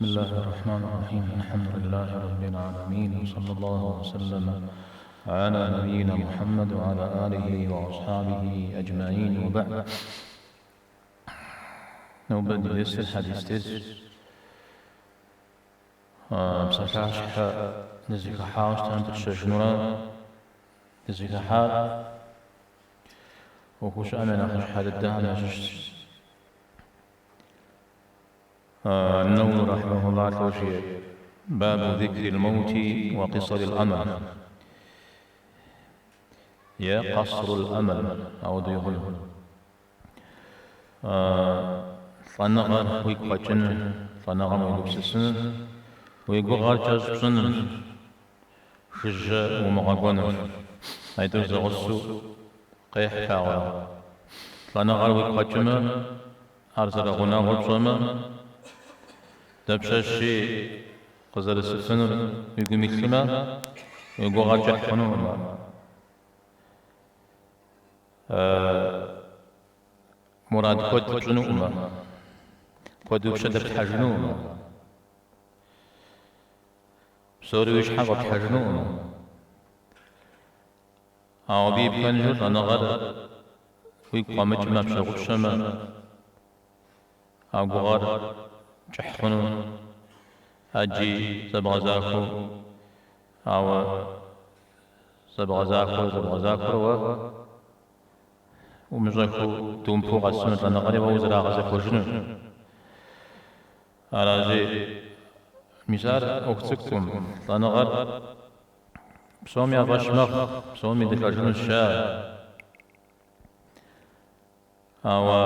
بسم الله الرحمن الرحيم الحمد لله رب العالمين وصلى الله وسلم على نبينا محمد وعلى آله وأصحابه أجمعين وبعد. Нобэ ди дерсыр хьэдис дерсщ. Псалъащхьэ дызыхыхьауэ щытам пытщэжынурэ дызыхыхьар ӏуэхуу щыӏэм я нэхъыщхьэ дыдэхэм ящыщщ. Нэуи рахьимэхуллах лӏо жиӏэ, Бабу зикрил мэути уэ къисэрил амал. Е къасрул амал, ауэдэуи хъуну. Лӏэныгъэр уигу къэкӏыныр, лӏэныгъэм уегупсысыныр, уи гугъэр кӏэщӏ пщӏыныр, жыжьэ умыгъэкӏуэныр. Айтӏур зэгъусэу къехь лъагъуэ. Лӏэныгъэр уигу къэкӏымэ, ар зэрыгъунэгъур пщӏэмэ, дапщэщи къызэрысыфынур уи гум илъмэ, уи гугъэр кӏыхь хъунукъым. Мурад куэд пщӏынукъымэ, куэд уи пщэ дэплъхьэжынукъымэ, псори уи щхьэ фӏэплъхьэжынукъымэ. Ауэ абы и пхэнжу лӏэныгъэр уигу къэмыкӏмэ, пщыгъупщэмэ, а гугъэр кӏыхь хъуну, ӏэджи зэбгъэзахуэу, ауэ Зэбгъэзахуэрэ зэбгъэзахуэрэ уэ умыщӏэхыу думпу къэсыну лӏэныгъэри уэ узэрагъэзэхуэжыну. Аращи, мис ар ӏуэху цӏыкӏукъым, лӏэныгъэр псоми я фӏэщ мэхъу, псоми дылӏэжынущ жаӏэ. Ауэ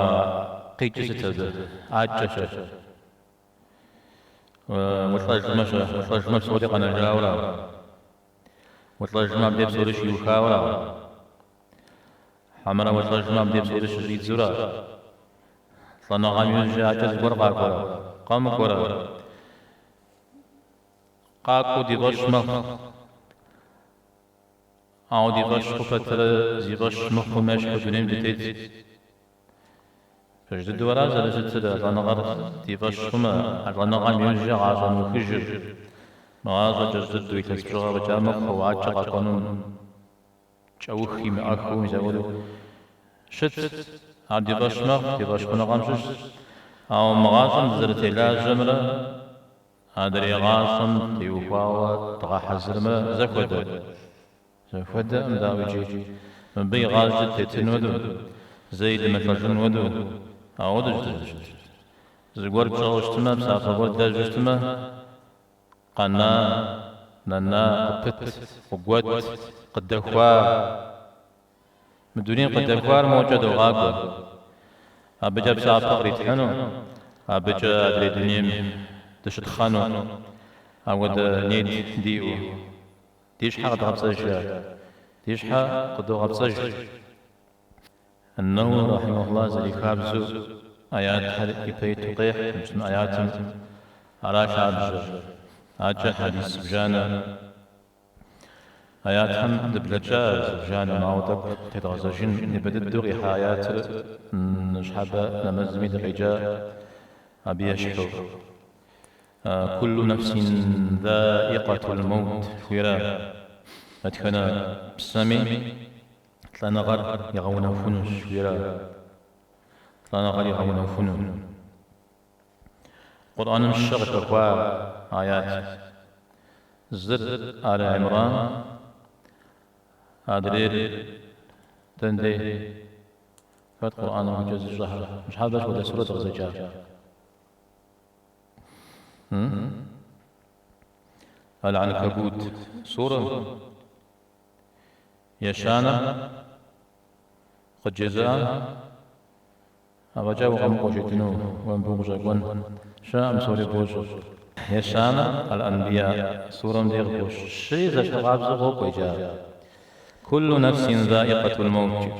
къикӏыр сыт абы? Акӏэ-щэ? Улӏэжмэ-щэ? Улӏэжмэ псори къэнэжауэра? Улӏэжмэ абдей псори щиухауэра? Хьэмэрэ улӏэжмэ абдей псори щыщӏидзура? Лӏэныгъэм иужькӏэ акӏэ зыгуэр къакӏуэрэ? Къэмыкӏуэрэ? Къакӏуэу ди фӏэщ мэхъу. Ауэ ди фӏэщ хъу пэтрэ зи фӏэщ мыхъум ещхьу дунейм дытет. Пэж дыдэу ара зэрыщытыр, а лӏэныгъэр ди фӏэщ хъумэ, а лӏэныгъэм иужькӏэ гъащӏэ мыухыжыр, мы гъащӏэ кӏэщӏ дыдэу илъэс бжыгъэ фӏэкӏа мыхъуу, акӏэ къэкӏуэнум кӏэух имыӏэххэу мис апхуэдэу щыт. Ар ди фӏэщ мэхъу, ди фӏэщхъуныгъэм щыщщ. Ауэ мы гъащӏэм дызэрытелажьэмрэ адрей гъащӏэм теухуауэ дгъэхьэзырымрэ зэхуэдэ? Зэхуэдэкъым, дауикӏи, мыбы игъащӏэкӏэ дытетын хуэдэу, зэи дымылӏэжын хуэдэу, ауэдэущ дызэрыщытыр. Зыгуэр тщӏэуэ щытмэ, псапэ гуэр длэжьу щытмэ, къэна, нэна, къыпыт, къыгуэт, къыдэхуа. Мы дунейм къыдэхуар мокӏэ догъакӏуэ. Абыкӏэ псапэ къритхьыну, абыкӏэ адрей дунейм дыщытхъэну, апхуэдэ нет диӏэу. Ди щхьэ къэдгъэпцӏэжрэ? Ди щхьэ къыдогъэпцӏэж. Ан-Нэуи рахьимэхуллах зэрихабзэу аятхэр ипэ иту къехь, мыпщӏын аятым ара лъабжьэр. Акӏэ хьэдис зыбжанэ аятхэм дыблэкӏа зыбжанэм, ауэ тӏэкӏу тедгъэзэжын. Ипэ дыдэу къихьа аятыр ныщхьэбэ нэмэзми дыкъеджа абы ещхьу. Куллу нэфсин заикъэтул мэут жыхуиӏэра. Дэтхэнэ псэми лӏэныгъэр игъэунэхунущ жыхуиӏэра. Лӏэныгъэр игъэунэхуну. Къурӏэным щэ къыхэхуа аят. Зыр Аль Имран, адрейр дэнэ дей? Хэт Къурӏэным гукӏэ зыщӏэхэр? Ныщхьэбэ сыт хуэдэ сурэ дыкъызэджар? Аль-Анкабут сурэм ещанэр къыджезыӏэм афӏэкӏа укъэмыкӏуэ жетӏыну уэ мыбы укъыщӏэкӏуэн щыӏэкъым, псори бощӏэ. Ещанэр Аль-Анбия сурэм дей къыхощ. Щыри зэщхьыркъабзэу къокӏуэ иджы ар. Куллу нэфсин заикъэтул мэут.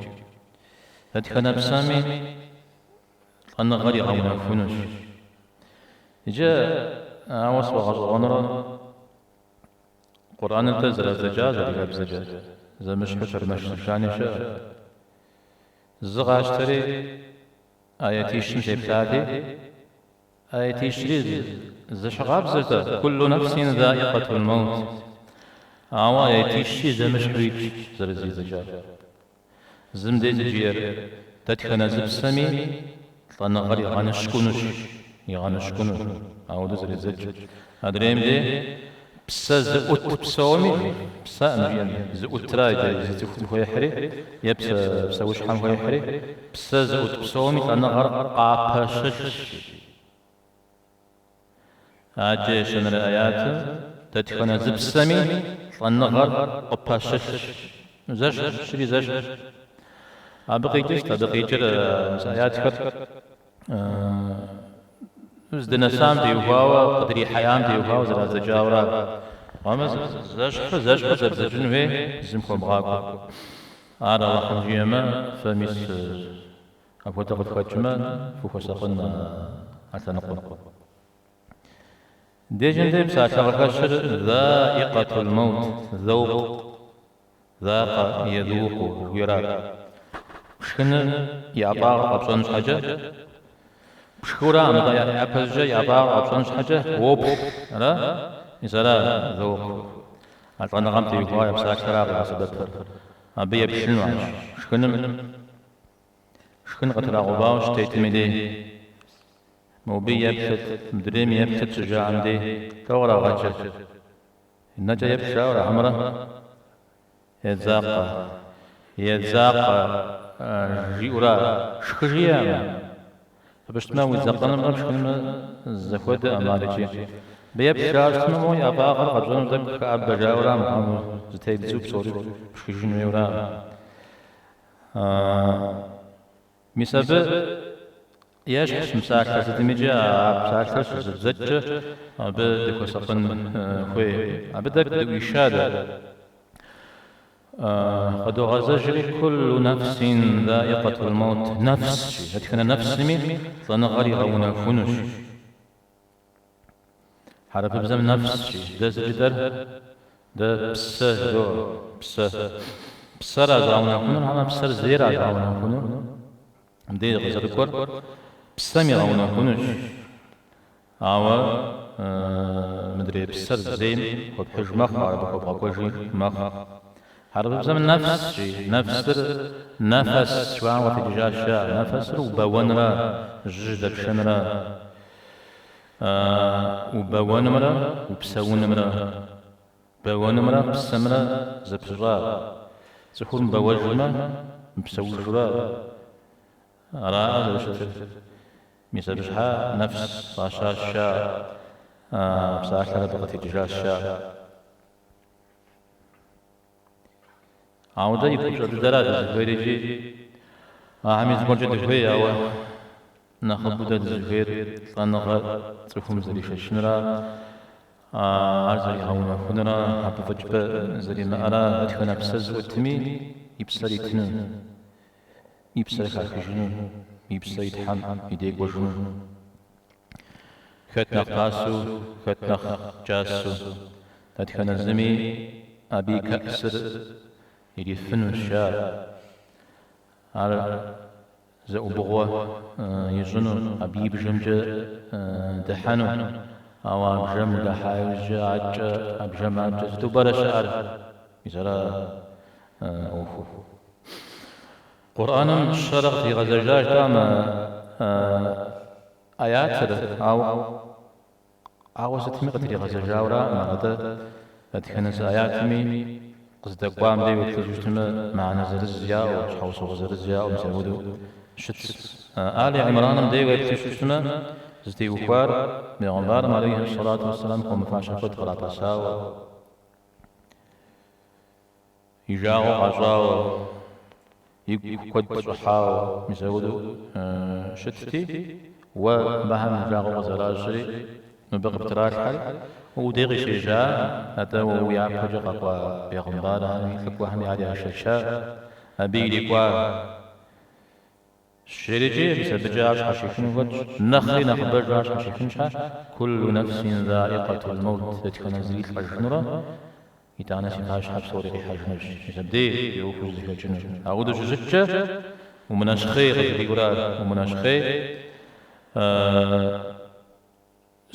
Дэтхэнэ псэми Лӏэныгъэр игъэунэхунущ. Иджы ауэ сфӏэгъэщӏэгъуэнурэ Къурӏэныр-тӏэ зэрадзэкӏащ адыгэбзэкӏэ, зэмыщхьу тэрмэш зыбжани щыӏэ. Зы къащтэри аятищым сеплъати, аятищри Зэщхьыркъабзэщ-тӏэ, Куллу нэфсин заикъэтул мэут. Ауэ аятищри зэмыщхьу итщ зэрызэдзэкӏар. Зым дей сыт жиӏэр, Дэтхэнэ зы псэми лӏэныгъэр игъэныщкӏунущ, игъэныщкӏуну, ауэдэу зэредзэкӏ. Адрейм дей, Псэ зыӏут псоми, псэӏым жиӏэм, зыӏутра иджы зы цӏыхум хуехьри, е псэ псэущхьэм хуехьри, псэ зыӏут псоми лӏэныгъэр къапэщылъщ. Адэкӏэ ещанэрей аятым дэтхэнэ зы псэми лӏэныгъэр къыпэщылъщ. Зэщхьщ, щыри зэщхьщ. Абы къикӏыр сыт? Абы къикӏыр мис аятхэр здынэсам теухуауэ, къыдрихьеям теухуауэ зэрадзэкӏауэра. Армырамэ, зэщхьыр зэщхьу зэбдзэкӏын хуей зым хуэбгъакӏуэу. Ар Алыхьым жиӏэмэ, фэ мис Апхуэдэ къыфхэкӏмэ, фыхуэсакъын а лъэныкъуэм. Дежым дей псалъэ къыхэщыр заикъэтул мэут, зэукъ, закъэ езуукъу жыхуиӏэрат. Пшхыныр и ӏэфӏагъыр къэпщӏэн щхьэкӏэ, пшхыура, мытӏэ япэщӏыкӏэ и ӏэфӏагъыр къэпщӏэн щхьэкӏэ уоплъ, ара? Мис ара зэукъ. А лӏэныгъэм теухуа я псалъэра къигъэсэбэпыр. Абы еплъыну арщ шхыным. Шхын къытрагъэувауэ щытетым и дей, мобы еплъыт, мыдрейм еплъыт щыжаӏэм дей, дауэ кърагъэкӏыр? Нэкӏэ еплъ жаӏэура хьэмэрэ? Едзакъэ, едзакъэ жиӏэура? Шхы жиӏэкъым. Абы щытмэ, уедзэкъэнымрэ пшхынымрэ зэхуэдэкъым ар икӏи. Абы еплъ жаӏэу щытмэ, моуэ и ӏэфӏагъыр къэпщӏэну тӏэкӏу хэӏэбэ жаӏэура, мыхъуамэ зытебдзэу псори пшхыжын хуейуэра? Мис абы ещхьщ мы псалъэр сытымикӏи а псалъэр щызэбдзэкӏкӏэ абы дыхуэсакъын хуей. Абы тӏэкӏу дыӏуиша дэ. Къыдогъэзэжри, Куллу нэфсин заикъэтул мэут, нэфс, жи, дэтхэнэ нэфсми лӏэныгъэр игъэунэхунущ. Хьэрыпыбзэм нэфс, жи, дэ сыт жытӏэр? Дэ псэ жыдоӏэ, псэ. Псэра зыгъэунэхунур, хьэмэ псэр зейра зыгъэунэхунур? Мыбдеж къызэрыкӏуэр псэм игъэунэхунущ, ауэ мыдрей псэр зейм хуэпхьыж мэхъу, ар абы хуэбгъэкӏуэжи мэхъу. Хьэрыпыбзэм нэфс, жи, нэфсыр нэфэс жыхуаӏэм къытекӏыжащ жаӏэ. Нэфэсыр убэуэнра, жьы жьэдэпшэнра. Убэуэнымрэ упсэунымрэ, бэуэнымрэ псэмрэ зэпыщӏа. Цӏыхур мыбэуэжмэ, мыпсэужурэ араӏэ зэрыщытыр. Мис абы щхьа нэфс фӏащащ жаӏэ, псалъэр абы къытекӏыжащ жаӏэ. Ауэ дэ и купщӏэ дыдэра дызыхуейр икӏи ахэми зыгуэркӏэ дыхуей, ауэ нэхъыбэу дэ дызыхуейр лӏэныгъэр цӏыхум зэришэчынра, ар зэригъэунэхунра, абы фӏэкӏыпӏэ зэримыӏэра, дэтхэнэ псэ зыӏутми и псэр итыну, и псэр хахыжыну, и псэ и Тхьэм и дей кӏуэжыну. Хэт нэхъ пасэу, хэт нэхъ кӏасэу, дэтхэнэ зыми абы и кэӏсыр ирифынущ ар. Ар зэӏубыгъуэ ищӏыну, абы и бжэмкӏэ дыхьэну. Ауэ а бжэм удыхьа иужькӏэ аткӏэ, а бжэм аткӏэ сыту пӏэрэ щыӏэр? Мис ара ӏуэхур. Къурӏэным щэрэ къытригъэзэжащ жытӏа мы аятыр, ауэ ауэ сытми къытригъэзэжауэраӏым ар, атӏэ дэтхэнэ зы аятми къыздэкӏуам дей уеплъыжу щытмэ, мыхьэнэ зырыз яӏэу, щхьэусыгъуэ зырыз яӏэу мис апхуэдэу щытщ. Али Имраным дей уеплъыжу щытмэ, зытеухуар бегъымбарым алейхи сэлату уэсселам хуэмыфащэ куэд кърапэсауэ, И жагъуэ къащӏауэ, игу куэд щӏыхьауэ, мис апхуэдэу щытти, уэ мыбыхэм уи жагъуэ къызэращӏри, мыбы къыптралъхьэри, уэ уи дей къыщежьа, атӏэ уэ уи япэкӏэ къэкӏуа бегъымбархэми лӏыкӏуэхэми ар яшэча, абы ирикӏуа. Жиӏэрикӏи, мис абыкӏэ ар щхьэщихыну хэтщ, нэхъри нэхъыбэжу ар щхьэщихын щхьэ, Куллу нэфсин заикъэтул мэут, дэтхэнэ зыри лӏэжынурэ, итӏанэ си пащхьэ псори къихьэжынущ. Мис абдей и ӏуэхур зэхэкӏынущ. Ауэдэу щыщыткӏэ, умынэщхъей къыжриӏэурэ, умынэщхъей.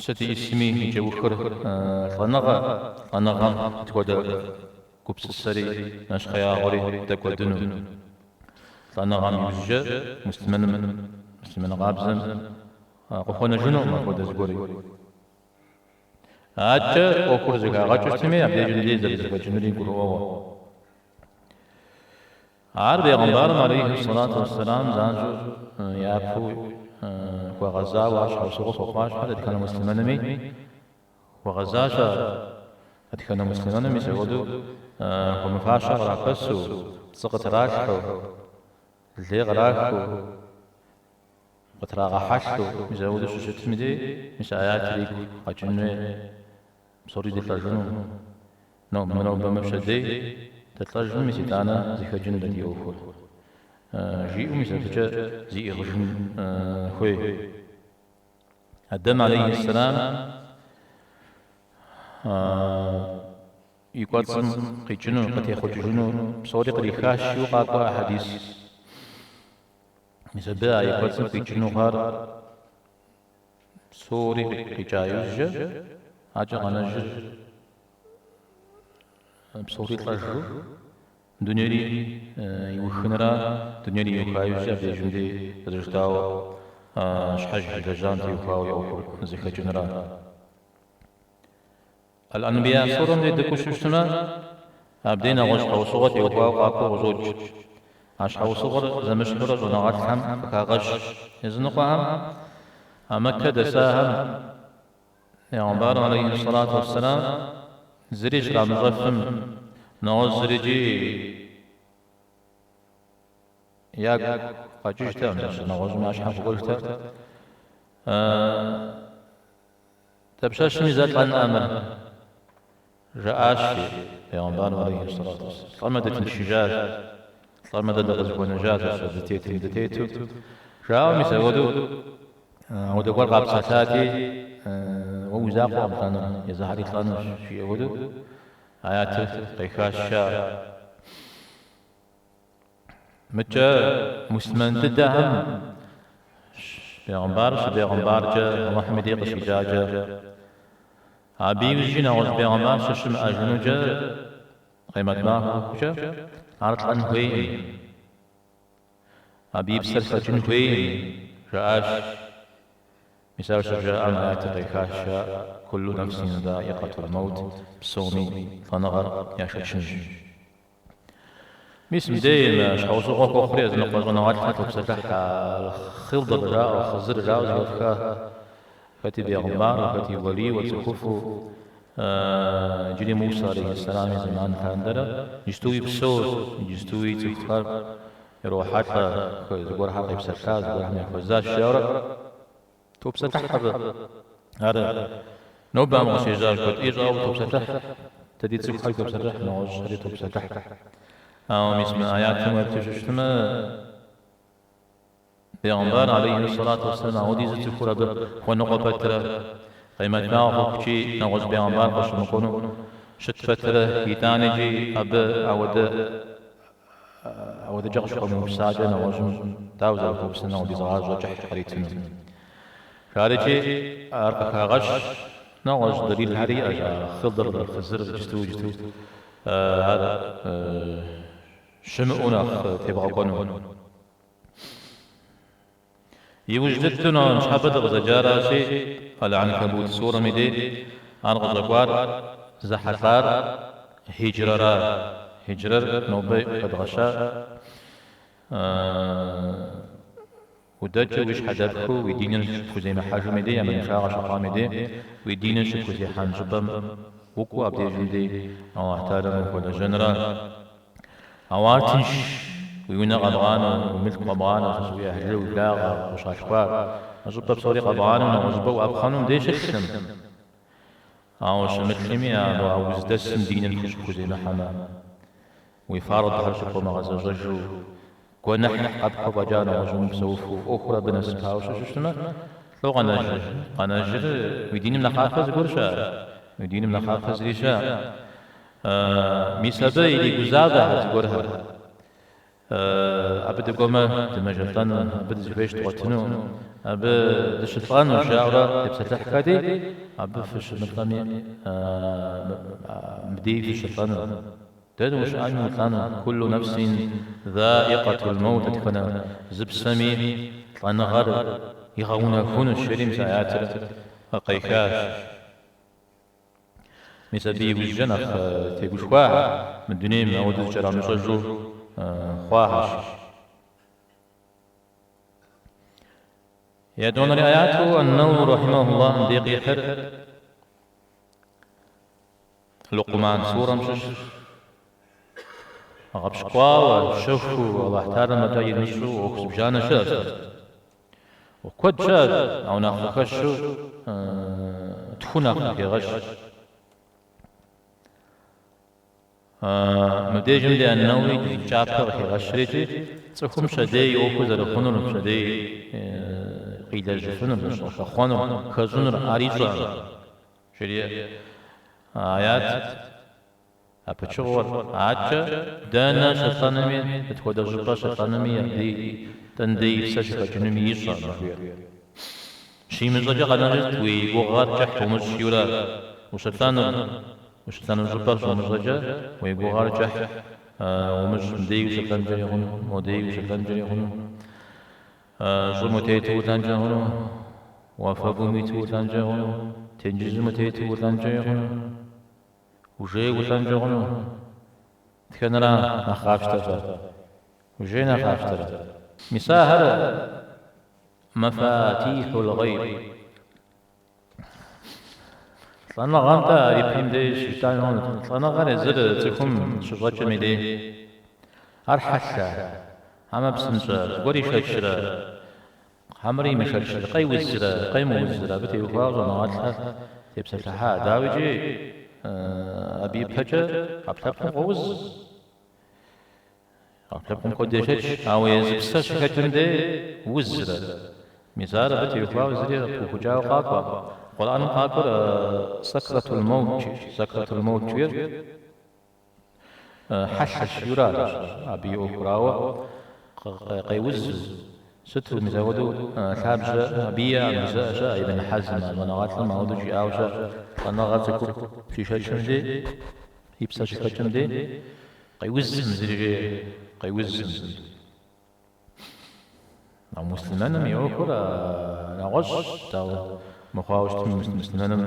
Сыт исми и кӏэухыр лӏэныгъэ, лӏэныгъэм сыт хуэдэ гупсысэри нэщхъеягъуэри дэкӏуэдыну. Лӏэныгъэм иужькӏэ муслъымэным, муслъымэн къабзэм къыхуэнэжынукъым апхуэдэ зыгуэри. Адэкӏэ ӏуэхур зэхагъэкӏыу щытми, абдежым дей зэрызэхэкӏынури гурыӏуэгъуэ. Ар бегъымбарым алейхи сэлату уэсселам занщӏэу япэу хуэгъэзауэ ар щхьэусыгъуэ хуэхъуащ, дэтхэнэ муслъымэнми хуэгъэзащ ар. Дэтхэнэ муслъымэным мис апхуэдэу хуэмыфащэ кърапэсу, пцӏы къытралъхьэу, лей кърахыу, къытрагъэхьэлъэу, мис апхуэдэу щыщытым дей, мис аятыр игу къэкӏын хуей. Псори дылӏэжыну. Мынобэ мыпщэдей дылӏэжмэ, мис итӏанэ зэхэкӏын дэ ди ӏуэхур. Жиӏэу мис абыкӏэ зиӏыгъыжын хуей. Адэм алейхи сэлам и кӏуэцӏым къикӏыну, къытехъукӏыжыну псори кърихащ жиӏэу къакӏуэ хьэдис. Мис абы а и кӏуэцӏым къикӏыну хъуар Псори къикӏа иужькӏэ, акӏэ къэнэжыр псори лӏэжу, дунейри иухынра, дунейри иуха иужькӏэ абдежым дей зэрыжытауэ щхьэж илэжьам теухуауэ и ӏуэхур зэхэкӏынра. Аль-Анбия сурэм дей дыкӏуэу щытмэ, абдей нэгъуэщӏ щхьэусыгъуэ теухуауэ къакӏуэу къыщӏокӏ. А щхьэусыгъуэр зэмыщхьурэ щӏэныгъэлӏхэм къыхагъэщ. Языныкъуэхэм а Мэккэ дэсахэм Бегъымбарым алейхи сэлату уэсселам зыри щрамыщӏэфым, нэгъуэщӏ зырикӏи ягу къэкӏыжтэкъым, нэгъуэщӏым я щхьэм хуэкӏуэжтэкъым. Дапщэщми зэ лӏэнкъэ мыр? Жаӏащ, жи бегъымбарым алейхи сэлату уэсселам. Лӏэмэ дытыншыжащ, лӏэмэ дэ дыкъызыхуэнэжащ, а дытетым дытету. Жаӏэу мис апхуэдэу ауэдэ гуэр къапсэлъати, уэ уи закъуэкъым лӏэнур, езыхэри лӏэнущ, жиӏэ хуэдэу аятыр къехащ, жаӏэ. Мыкӏэ муслъымэн дыдэхэм бегъымбар щыбегъымбаркӏэ Алыхьым и дей къыщикӏакӏэ, абы иужькӏи нэгъуэщӏ бегъымбар щыщымыӏэжынукӏэ, къемэт махуэкӏэ ар лӏэн хуейкъым, абы и псэр хэкӏын хуейкъым, жаӏащ. Мис ар щыжаӏэм аятыр къехащ, жаӏэ, Куллу нэфсин заӏикъэтул мэут, псоми лӏэныгъэр яшэчынщ. Мис мыбдей мы щхьэусыгъуэ хуэхъури языныкъуэ щӏэныгъэлӏхэр топсэлъыхь Хъидр жаӏэу, Хъызыр жаӏэу зэхэфха, хэти бегъымбару, хэти уэлийуэ, цӏыхуфӏу, иджыри Мусэ алейхьэссэлам и зэман лъандэрэ иджыстуи псэущ, иджыстуи цӏыхухэр ирохьэлӏэ, зыгуэрхэр къепсэлъа, зыгуэрхэм яхуэзащ жаӏэурэ топсэлъыхь абы. Ар нобэкъым къыщежьар, куэд ӏей щӏауэ топсэлъыхь, дэ ди цӏыхухэри топсэлъыхь, нэгъуэщӏхэри топсэлъыхь. Ауэ мис мы аятым уеплъу щытмэ, бегъымбар алейхи сэлату уэсселам ауэдизу цӏыхур абы хуэныкъуэ пэтрэ, къемэт махуэ хъухукӏи нэгъуэщӏ бегъымбар къыщымыкӏуэну щыт пэтрэ, итӏанэкӏи абы ауэдэ Ауэдэкӏэ къыщыхуэмыупсакӏэ нэгъуэщӏым дауэ зэрыхуэупсэнур ауэдиз гъащӏэ кӏыхь къритыну? Жарикӏи ар къыхагъэщ, нэгъуэщӏ дэлилхэри иӏэщ, а Хъыдыр, Хъызыр иджысту иджысту ар щымыӏэу нэхъ тебгъэкӏуэну. Иужь дыдэу ныщхьэбэ дыкъызэджаращи, Аль-Анкабут сурэм и дей ар къыщӏэкӏуар зэхьэлӏар хьиджрэра. Хьиджрэр нобэ къэдгъэща удэкӏыу уи щхьэ дэпхыу уи диныр щыпхуземыхьэжым и дей, ӏэмалыншагъэ щыхъуам и дей, уи диныр щыпхузехьэн щӏыпӏэм укӏуэу абдежым дей Аллахь Тэхьэлам ухуэлэжьэнра. Ауэ ар тынш, уи унэ къэбгъанэу, уи мылъку къэбгъанэу, сэ уи ӏыхьлы, уи благъэ, укъыщалъхуар, а щӏыпӏэ псори къэбгъанэу нэгъуэщӏ щӏыпӏэ уӏэпхъуэну мыбдеж щылъым. Ауэ щымылъми, абы а уздэсым диныр щыпхуземыхьэмэ, уи фардхэр щыпхуэмыгъэзэщӏэжу, гуэныхь къэпхьу фӏэкӏа нэгъуэщӏ умыпсэуфу, ӏуэхур абы нэсыпауэ щыщытмэ, лӏо къэнэжыр? Къэнэжыр уи диным нэхъапэ зыгуэр щыӏэ? Уи диным нэхъапэ зыри щыӏэ? Мис абы иригузавэхэр зыгуэрхэр. Абы дыкӏуэмэ, дымэжэлӏэну, абы дызыхуей щыдгъуэтыну, абы дыщылӏэну жаӏэурэ тепсэлъыхьхэти, абы фыщымылӏэми, мыбдеи фыщылӏэну. Дэнэ ущыӏэми улӏэну, куллу нэфсин заикъэтул мэут, дэтхэнэ зы псэми лӏэныгъэр игъэунэхунущ, жери мис аятыр къехащ. Мис абы иужькӏэ нэхъ тегушхуахэр, мы дунейм ауэдэу зыкӏэрамыщӏэжу хъуахэщ. Етӏуанэрей аяту Ан-Нэуэуи рахьимэхуллахь мыбдей къихьыр Лукъман сурэм щыщ. Гъэпщкӏуауэ, щэхуу, Аллахь Тэхьэлам фӏэкӏа имыщӏэу ӏуэху зыбжанэ щыӏэщ. ӏуэху куэд щыӏэщ, ауэ нэхъ къыхэщу тху нэхъ къыхегъэщ. Мыбдежым де Ан-Нэуэуи кӏапэ къыхегъэщри икӏи цӏыхум пщэдей и ӏуэхур зэрыхъунур, пщэдей къилэжьыфынур, зыщӏыхэхъуэнур, хэщӏынур ар ищӏэкъым. Жери аят а пычыгъуэр адэкӏэ дэнэ щылӏэнуми, сыт хуэдэ щӏыпӏэ щылӏэнуми, абы дэнэ и псэ щыхэкӏынуми ищӏэкъым жиӏэр. Щимыщӏэкӏэ къэнэжыр сыт уи гугъэр кӏыхь умыщӏ жиӏэурэ ущылӏэнур, ущылӏэну щӏыпӏэр щумыщӏэкӏэ уи гугъэр кӏыхь умыщӏ, мыдей ущылӏэнкӏэри хъуну, модей ущылӏэнкӏэри хъуну. Щӏым утету улӏэнкӏэ хъуну, уафэгум уиту улӏэнкӏэ хъуну, тенджызым утету улӏэнкӏэ хъуну, ужей улӏэнкӏэ хъуну. Дэтхэнэра нэхъ къафщтэр фэ? Ужей нэхъ къафщтэрэ? Мис ахэр мэфатихьул гъейб. Лӏэныгъэм-тӏэ ар ипэм деж щыжытӏами хъунут. Лӏэныгъэр езыр цӏыхум щыщӏэкӏым и дей. Ар хьэлъэ, хьэмэ псынщӏэ, зыгуэр ишэчрэ, хьэмэрэ имышэчрэ, къеузрэ, къемыузрэ, абы теухуауэ щӏэныгъэлӏхэр тепсэлъыхьа. Дауикӏи, абы ипэкӏэ ӏэпкълъэпкъым къоуз. Ӏэпкълъэпкъым куэд ешэч, ауэ езы псэр щыхэкӏым дей узрэ. Мис ар абы теухуауэ зыри пыухыкӏауэ къакӏуэкъым. Къурӏэным къакӏуэр сэкрэтул мэут, сэкрэтул мэут жиӏэр хьэлъэщ жиӏэурэ аращ абы и ӏуэхур, ауэ къеузу, сыту мис апхуэдэу лъабжьэ абы иӏэкъым жызыӏэ щыӏэ, Ибн Хьэзм, а щӏэныгъэлӏым апхуэдэу жиӏауэ щыӏэ, лӏэныгъэр цӏыхур щишэчым дей, и псэр щыхэкӏым дей, Къеузым зыри жеӏэ, къеузым зыри. А муслъымэным и ӏуэхур нэгъуэщӏщ, дауэ мыхъуауэ щытми, муслъымэным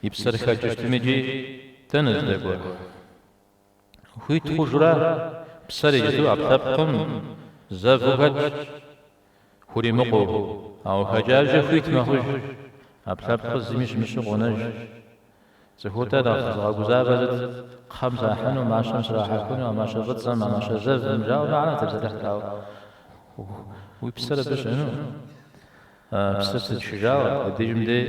и псэр хэкӏыу щытми икӏи дэнэ здэкӏуэр? Хуит хъужурэ псэр иджыту ӏэпкълъэпкъым зэву хэтщ, хуримыкъуу, ауэ хэкӏажьэ хуит мэхъуж, ӏэпкълъэпкъыр зыми щымыщу къонэж. Цӏыхур-тӏэ нэхъ зыгъэгузавэр сыт? Кхъэм сахьыну, мащэм срахьэхыну, а мащэ фӏыцӏэм, а мащэ зэвым, жаӏэу ара тепсэлъыхьт, ауэ уи псэр абы щыӏэну? Псэр тыншыжауэ, абдежым дей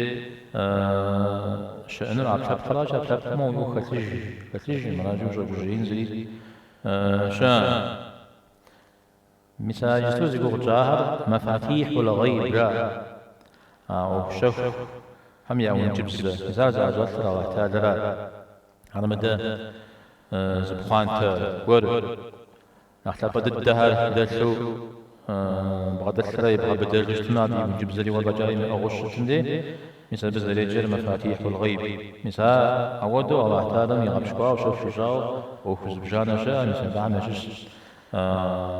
щыӏэнур ӏэпкълъэпкъращ, ӏэпкълъэпкъым уи ӏуэху хэлъыж, хэлъыжкъым, аращи ущӏэгужьеин зыри щыӏэкъым. Мис а иджысту зи гугъу тщӏахэр мэфатихьул гъейб жаӏэ, а ӏуэху щэхухэм я ӏункӏыбзэ. Мис ар зыӏэщӏэлъыр Алыхь Тэхьэлара. Ар мыдэ зы пхъуантэ гуэр нэхъ лъапӏэ дыдэхэр дэлъу бгъэдэлърэ ибгъэбыдэжу щытмэ, абы и ӏункӏыбзэри уэр фӏэкӏа имыӏыгъыу щытым дей, мис абы зэреджэр мэфатихьул гъейб. Мис а ауэдэу Алыхь Тэхьэлам игъэпщкӏуауэ, щэху ищӏауэ ӏуэху зыбжанэ щыӏэ, мис абыхэм ящыщ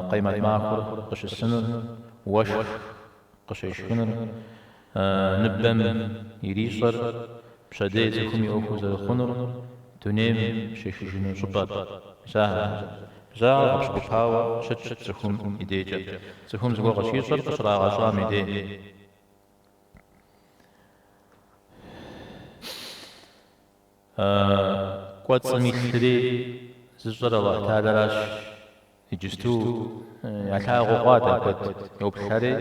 Къемэт махуэр къыщысынур, уэшх къыщешхынур, ныбэм ирищӏэр, пщэдей цӏыхум и ӏуэхур зэрыхъунур, дунейм щехыжыну щӏыпӏэр. Мис ахэр. Мис ахэр гъэпщкӏупауэ щытщ цӏыхум и дейкӏэ. Цӏыхум зыгуэр къыщищӏэр къыщрагъэщӏам и дей. Кӏуэцӏым илъри зыщӏэр Алыхь Тэхьэларащ. Иджысту ялъагъуу хъуат а куэд йоплъэри,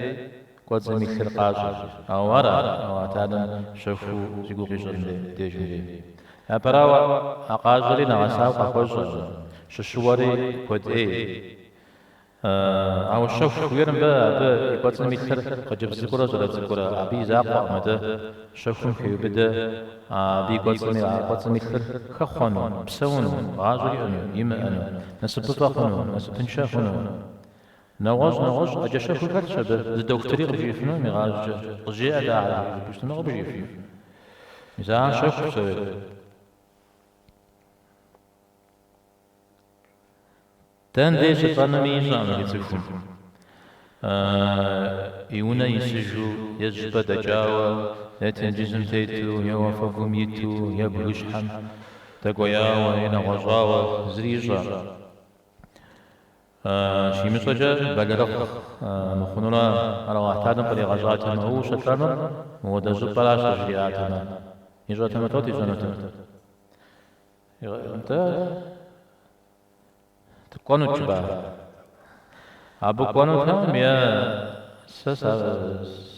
кӏуэцӏым илъыр къащӏэ. Ауэ ар Алыхь Тэхьэлам щэхуу зи гугъу ищӏыр мыбдежым дей. Япэрауэ, а къащӏэри нэгъэсауэ къахуэщӏэркъым, щыщыуэри куэд ӏей. Ауэ щэху жиӏэр мыбы абы и кӏуэцӏым илъыр хъыджэбз цӏыкӏурэ щӏалэ цӏыкӏурэ, абы и закъуэкъым, атӏэ щэхум хеубыдэ абы и кӏуэцӏым, а кӏуэцӏым илъыр хэхъуэну, псэуну, гъащӏэ иӏэну, имыӏэну, насыпыфӏэ хъуну, насыпыншэ хъуну. Нэгъуэщӏ, нэгъуэщӏ ӏэджэ щэхур хэлъщ абы, зы дохутыри къыбжиӏэфынукъым игъащӏэкӏэ, къызжеӏэт ахэр жыпӏэу щытмэ къыбжиӏэфыну. Мис ахэр щэху псори. Дэн дей щылӏэнуми ищӏэкъым жи цӏыхум. И унэ исыжу, е щӏыпӏэ дэкӏауэ, е тенджызым тету, е уафэгум иту, е бгыщхьэм дэкӏуеяуэ, е нэгъуэщӏауэ, зыри ищӏэкъым. Щимыщӏэкӏэ бэлэрыгъ мыхъунурэ ар Алыхь Тэхьэлам къригъэщӏатэмэ, уэ ущылӏэнур мыуэдэ щӏыпӏэращ къыжриӏатэмэ, ищӏэтэмэ лӏот ищӏэнутэр. Нтӏэ, кӏуэнут жыпӏа? Абы кӏуэнутэкъым е сэ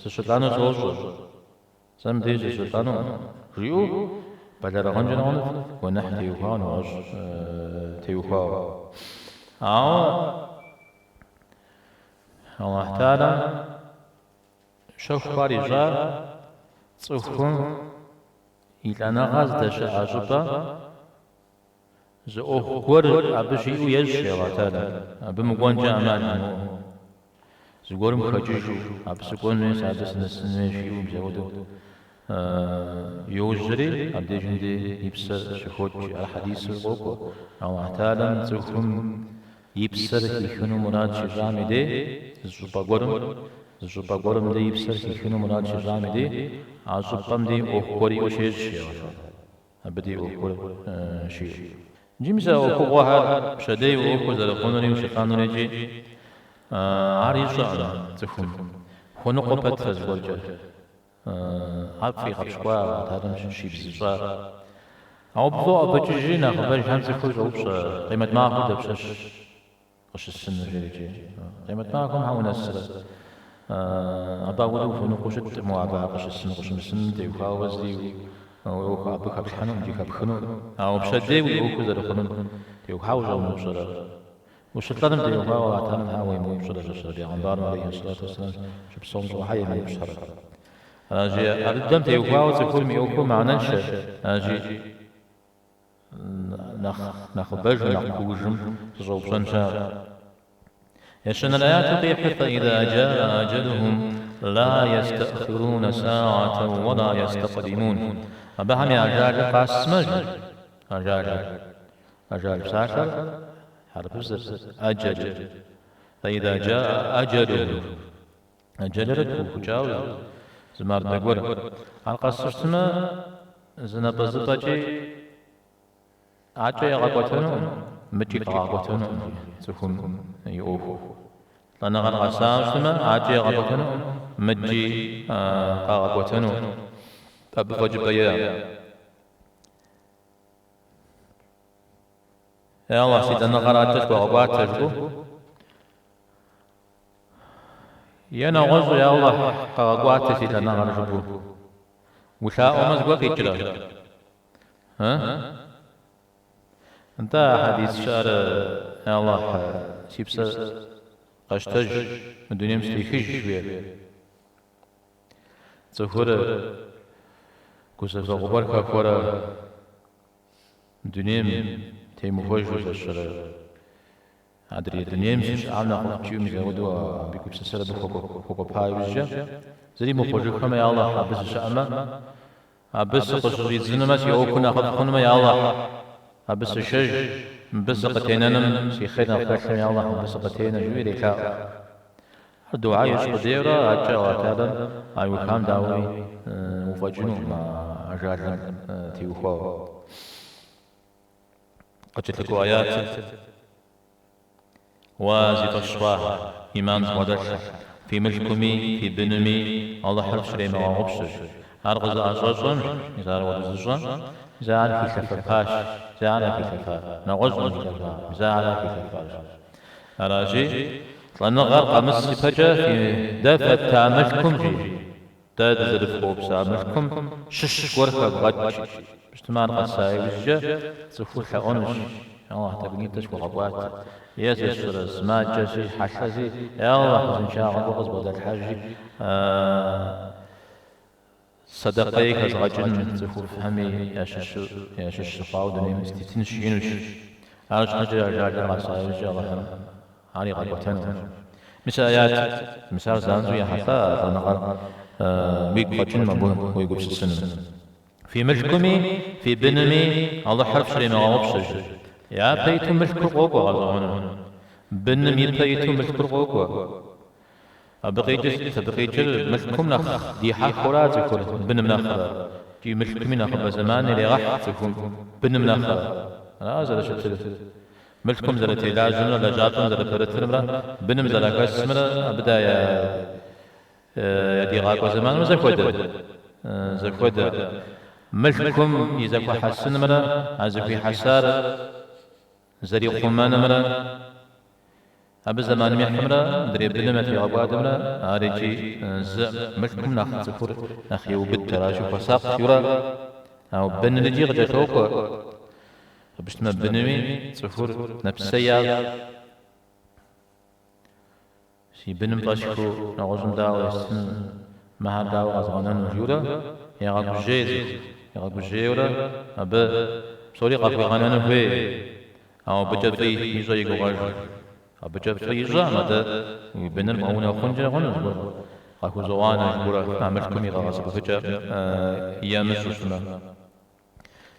сыщылӏэну сощӏэ, сэ мыбдеж сыщылӏэну, жиӏэу бэлэрыгъынкӏэ хъунут, гуэныхь теухуауэ, нэгъуэщӏ теухуауэ. Ауэ Алыхь Тэхьэлам щэху ар ищӏа цӏыхум И лӏэныгъэр здэщыӏэ щӏыпӏэм зы ӏуэху гуэр абы щиӏэу ещӏ Алыхь Тэхьэлам, абы мыкӏуэнкӏэ ӏэмал имыӏэу. Зыгуэрым хэкӏыжу, абы сыкӏуэн хуей, сэ абы сынэсын хуей жиӏэу мис апхуэдэу йожьэри, абдежым дей и псэр щыхокӏ. Ар хьэдисыр къокӏуэ. Алыхь Тэхьэлам цӏыхум И псэр хихыну мурад щищӏам и дей, зы щӏыпӏэ гуэрым, зы щӏыпӏэ гуэрым дей и псэр хихыну мурад щищӏам и дей, а щӏыпӏэм дей ӏуэху гуэр иӏэу щещӏ, жеӏэ. Абы дей ӏуэху гуэр щиӏэу. Иджы мис а ӏуэхугъуэхэр, пщэдей уи ӏуэхур зэрыхъунури ущылӏэнури икӏи ар ищӏэкъым цӏыхум. Хуэныкъуэ пэтрэ зыгуэркӏэ. Ар пфӏигъэпщкӏуа, Алыхь Тэхьэлам щибзыщӏа. Ауэ пфӏоӏэбыкӏыжри, нэхъыбэжхэм цӏыхур щӏоупщӏэ, Къемэт махуэр дапщэщ къыщысынур, жери икӏи. Къемэт махуэм хьэ унэсрэ? Абы апхуэдэу ухуэныкъуэу щыткъым, уэ абы ар къыщысыну, къыщымысынум теухуауэ зыри уи ӏуэху абы хэплъхьэнукъым икӏи хэпхынукъым. Ауэ пщэдей уи ӏуэхур зэрыхъунум теухуауэ ущӏэмыупщӏэрэ? Ущылӏэным теухуауэ Алыхь Тэхьэлам хьэ уемыупщӏрэ, жэщрэ бегъымбарым алейхи сэлату уэсселам щыпсэум щыгъуэ хьэ емыупщӏрэ? Аращи, ар дыдэм теухуауэ цӏыхум и ӏуэхур мыхьэнэншэ, аращи, нэхъ нэхъыбэжым, нэхъ куужым зыщӏэупщӏэн щыӏэщ. Ещанэрэ аяту къихьыр فإذا جاء أجلهم لا يستأخرون ساعة ولا يستقدمون. Абыхэм я ажалыр къэсмэ, жи, ажалыр. Ажал псалъэр хьэрыпыбзэщ, أجل. فإذا جاء أجلهم. Аджэлыр пыухыкӏауэ зы мардэ гуэр. Ар къэсу щытмэ, зы напӏэзыпӏэкӏи акӏэ ягъэкӏуэтэнукъым, мыкӏи къагъэкӏуэтэнукъым цӏыхум и ӏуэху. Лӏэныгъэр къэсауэ щытмэ, акӏи ягъэкӏуэтэнукъым, мыкӏи къагъэкӏуэтэнукъым. Абы фӏэкӏыпӏэ иӏэкъым. Е Аллахь, си лӏэныгъэр адэкӏэ схуэгъэкӏуатэ, жыпӏэу. Е нэгъуэщӏу, Я Аллахь, къэгъэкӏуатэ си лӏэныгъэр, жыпӏэу. Улъаӏуэмэ, зыгуэр къикӏрэ? Ы? Нтӏэ, а хьэдис щыӏэр, Я Аллахь, си псэр къэщтэж, мы дунейм сытехыж, жиӏэр. Цӏыхур гузэвэгъуэ гуэр хэхуэрэ дунейм темыхуэжу зэщэрэ адрей дунейм сыщыӏам нэхъыфӏт жиӏэу мис апхуэдэу абы и гупсысэр абы хуэкӏуэпа иужькӏэ, зыри мыхъужыххэмэ, я Аллахь, абы сыщыӏэмэ, абы сыкъыщыщӏидзынумэ, си ӏуэхур нэхъыфӏ хъунумэ, я Аллахь, абы сышэж, мыбы сыкъытенэным си хъер нэхъ хэлъым, я Аллахь, мыбы сыкъытенэ, жиӏэу ирелъаӏуэ. Ар дугьэ ищӏ къудейрэ адэкӏэ Аллахь Тэхьэлам а иухам дауи уфӏэкӏынукъым а ажалым теухуауэ. Къыкӏэлъыкӏуэ аятыр, Уа зи фӏэщ хъуахэр, ӏиман зыбгъэдэлъхэр, фи мылъкуми, фи бынми Алыхьыр фщремыгъэгъупщэ. Ар къызыӏэщӏэщӏэм, мис ар ауэдэ зыщӏэм, мис ар хилъэфэпащ, мис ар хилъэфа, нэгъуэщӏкъым хилъэфа, мис ар хилъэфащ. Аращи, лӏэныгъэр къэмыс ипэкӏэ фи дэ фэтта мылъкум, жи, дэ дызэрыфхуэупса мылъкум щыщ гуэр хэвгъэкӏ, жи. Щытмэ, ар къэса иужькӏэ цӏыхур лъэӏуэнущ, Аллахь, тӏэкӏунитӏэ схуэгъэкӏуатэ. Е сэ сщӏэрэ, сымаджэщи, хьэлъэщи, я Аллахь, узыншагъэ гуэр къызбгъэдэлъхьэжи, сэдэкъей хэзгъэкӏын цӏыхуфӏхэми ящыщу, ящыщ сыхъуауэ дунейм сытетынщ, жиӏэнущ. Арщхьэкӏэ ажалыр къэса иужькӏэ Алыхьым ар игъэкӏуэтэнукъым. Мис а аятыр, мис ар занщӏэу ехьэлӏа а лӏэныгъэр уигу къэкӏыным абы уегупсысыным. Фи мылъкуми, фи бынми Алыхьыр фщремыгъэгъупщэ, жи. Япэ иту мылъкур къокӏуэ гъэщӏэгъуэну. Быным ипэ иту мылъкур къокӏуэ. Абы къикӏыр сыт? Абы къикӏыр мылъкум нэхъ дихьэхыура цӏыхур быным нэхърэ? Икӏи мылъкуми нэхъыбэ зэман ирегъэхь цӏыхум быным нэхърэ. Ара зэрыщытыр? Мылъкум зэрытелажьэмрэ лэжьапӏэм зэрыпэрытымрэ быным зэрахэсымрэ абы да я ядигъакӏуэ зэманымрэ зэхуэдэ? Зэхуэдэ. Мылъкум и зэхуэхьэсынымрэ а зэхуихьэсар зэрихъумэнымрэ абы зэманым ихьымрэ адрей быным ятригъэкӏуадэмрэ ар икӏи зы мылъкум нэхъ цӏыхур нэхъ еубыд, аращи хуэсакъ жиӏэурэ, ауэ быныр икӏи къыкӏэлъокӏуэ. Абы щытмэ бынми цӏыхур нэпсей ящӏ. Си быным фӏэсхыу нэгъуэщӏым дауэ естыну, мыхэр дауэ къэзгъэнэну жиӏэурэ егъэгужьей цӏыхур, егъэгужьейурэ абы псори къахуигъэнэну хуей, ауэ абыкӏэ фӏы ищӏэ и гугъэжу. Абыкӏэ фӏы ищӏэкъым, атӏэ уи быныр бгъэунэхъункӏэ хъуну зыгуэр къахузогъанэ жыпӏэурэ а мылъкум и къэгъэсэбэпыкӏэ ямыщӏу щытмэ.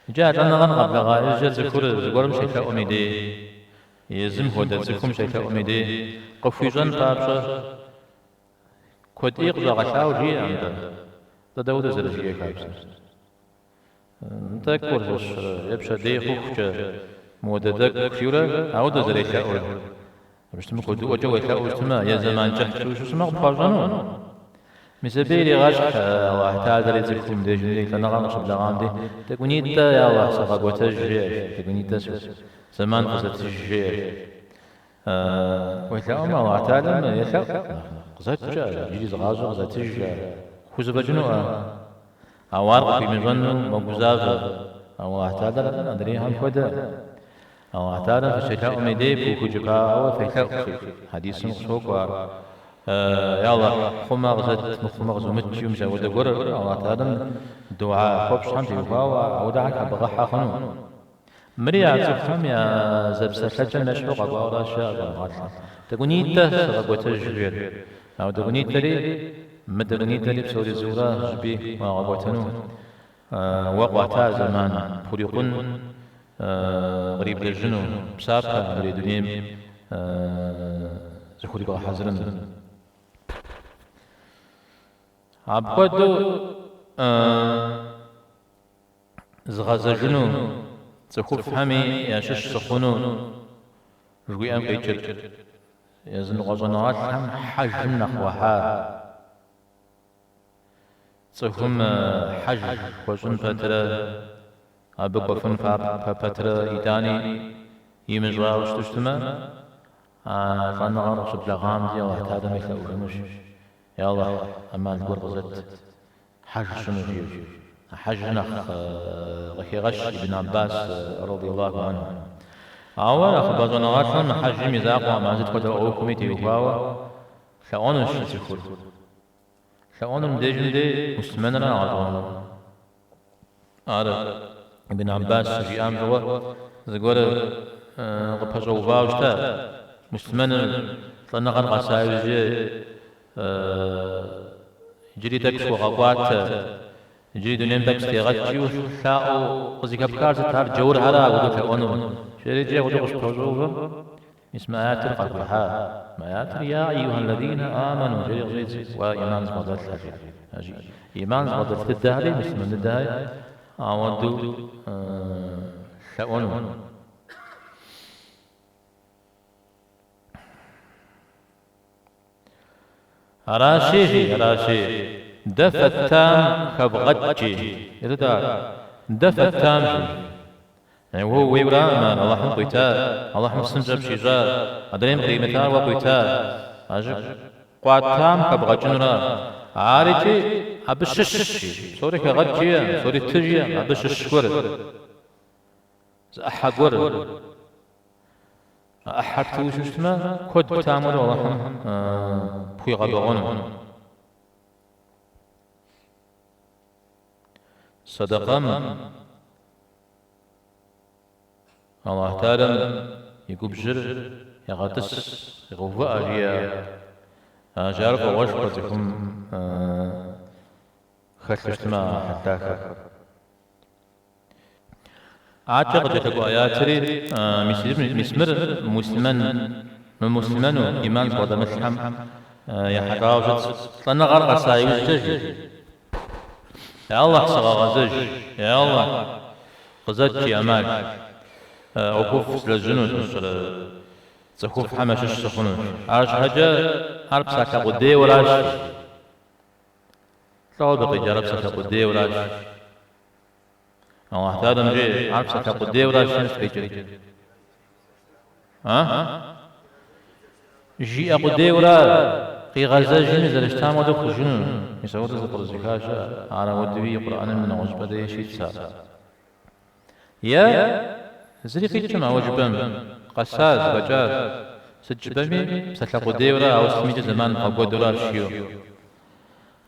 Иджы а лӏэныгъэр къэблэгъа иужькӏэ цӏыхур зыгуэрым щелъэӏум и дей, езым хуэдэ цӏыхум щелъэӏум и дей, къыхуищӏэн папщӏэ куэд ӏей къыщӏэгъэлъауэ жиӏэкъым нтӏэ. Нтӏэ дауэдэ зэрыжиӏэ хабзэр? Тӏэкӏур зыщрэ е пщэдей хъухукӏэ мыуэдэ тӏэкӏу жиӏэурэ ауэдэ зэрелъэӏур. Абы щытмэ куэдыӏуэкӏэ уелъэӏуу щытмэ, е зэман кӏыхькӏэ ущысмэ къыпхуащӏэну. Мис абы ирегъэщхь Аллахь Тэхьэлэри цӏыхум дежым дей, лӏэныгъэр къыщыблэгъам дей, тӏэкӏунитӏэ, я Аллахь, сыгъэкӏуэтэж, жеӏэ, тӏэкӏунитӏэ зэман къызэтыж, жеӏэ. Уелъэӏумэ, Аллахь Тэхьэлэм елъэӏу, къызэткӏэ, иджыри зы гъащӏэ къызэтыж, хузэфӏэкӏынуӏэ. Ауэ ар къыхуимыщӏэну мэгузавэ. Ауэ Аллахь Тэхьэлэр адрейхэм хуэдэ. Аллахь Тэхьэлэм фыщелъэӏум и дей пыухыкӏыпауэ фелъэӏу, хьэдисым къыщокӏуэ ар. Я Аллахь, хъумэ къызэт, мыхъумэ къызумыт, жиӏэу мис апхуэдэ гуэр Аллахь Тэхьэлэм дугьэ хуэпщӏхэм теухуауэ ауэдэхэр хэбгъэхьэ хъуну. Мыри а цӏыхухэм я зэпсэлъэкӏэм ещхьу къэкӏуауэращ, жаӏэ щӏэныгъэлӏхэм. Тӏэкӏунитӏэ сыгъэкӏуэтэж жиӏэр. Ауэ тӏэкӏунитӏэри, мы тӏэкӏунитӏэри псори зыура щӏыпӏи уагъэкӏуэтэну. Уэ къуата зэман пхурикъун къриблэжьыну, псапэ адрей дунейм зыхурибгъэхьэзырыну. Апхуэдэу згъэзэжыну, цӏыхуфӏхэми ящыщ сыхъуну жыхуиӏэм къикӏыр языныкъуэ щӏэныгъэлӏхэм хьэжым нэхъ хуахьа. Цӏыхум хьэж хуэщӏын пэтрэ, абы кӏуэфын пэтрэ итӏани имыщӏауэ щыту щытмэ, а лӏэныгъэр къыщыблэгъам дей Алыхь Тэхьэлэм елъэӏужынущ, Я Алыхь, ӏэмал гуэр къызэт, хьэж сщӏыну жиӏэу. А хьэжыр нэхъ къыхегъэщ Ибн Аббас, радиаллаху анху. Ауэ нэхъыбэ щӏэныгъэлӏым хьэжым и закъуэкъым, а сыт хуэдэ ӏуэхуми теухуауэ лъэӏуэнущ цӏыхур. Лъэӏуэнур мыбдежым дей муслъымэнра гъэщӏэгъуэну. Ар Ибн Аббас щыжиӏам щыгъуэ зыгуэр къыпэщӏэувауэ щыта. Муслъымэныр лӏэныгъэр къэса иужькӏэ иджыри тӏэкӏу схуэгъэкӏуатэ, иджыри дунейм тӏэкӏу сытегъэт жиӏэу лъаӏуэу къызыхэпхар сыт ар джаурхьэра апхуэдэу лъэӏуэнур? Жери икӏи апхуэдэу къыщыпэщӏэувэм, Мис мы аятыр къахуихьа. Мы аятыр Я айюха ллазина аману жери къыщӏедз, уэ иман зыбгъэдэлъхэр жери. Аращи, иман зыбгъэдэлъ дыдэхэри, муслъымэн дыдэхэри ауэдэу лъэӏуэну. Аращи, жи, аращи, дэ фэттам хэвгъэкӏ, жи. Сыт ар? Дэ фэттам, жи. Уэ ууейураӏым ар, Алыхьым къуита, Алыхьым псынщӏэ пщищӏа, адрейм къримытар уэ къуита. Аращи, къуатам хэбгъэкӏынура? Ар икӏи абы щыщщ, жи. Псори хэгъэкӏ жиӏэм, псори ты жиӏэм, абы щыщ гуэр, зы ӏыхьэ гуэр. А ӏыхьэр птыуэ щытмэ, куэд птам хуэдэу Алыхьым пхуигъэбэгъуэну. Сэдэкъэм Аллахь Тэхьэлам и губжьыр егъэтӏыс, егъэувыӏэ, жиӏэ. Ар фӏыгъуэшхуэ цӏыхум хэлъу щытмэ а хьэл дахэр. Адэкӏэ къыкӏэлъыкӏуэ аятри, мис мыр муслъымэн, мымуслъымэну, ӏиман зыбгъэдэмылъхэм ехьэлӏауэ щытщ. Лӏэныгъэр къэса иужькӏэ жи. Я Аллахь, сыгъэгъэзэж, я Аллахь, къызэт жи ӏэмал. ӏуэхуфӏ злэжьынущ, цӏыхуфӏхэм ящыщ сыхъунущ. Арщхьэкӏэ ар псалъэ къудейуэращ. Лӏо абы къикӏар псалъэ къудейуэращ. Аллахь Тэхьэлам жеӏэ, ар псалъэ къудейуэращ сыт къикӏыр? А? Жиӏэ къудейуэра, къигъэзэжми зэрыщытам хуэдэу хъужыну. Мис апхуэдэу зэпкърызыха щыӏэ, ар ауэдэуи Къурӏэным нэгъуэщӏыпӏэ деж щитщ ар. Е зыри къикӏым ауэ жыпӏэм, къэсащ, зэфӏэкӏащ. Сыт жыпӏэми, псалъэ къудейуэра, ауэ сытмикӏэ зэман бгъэкӏуэдуращ жиӏэу.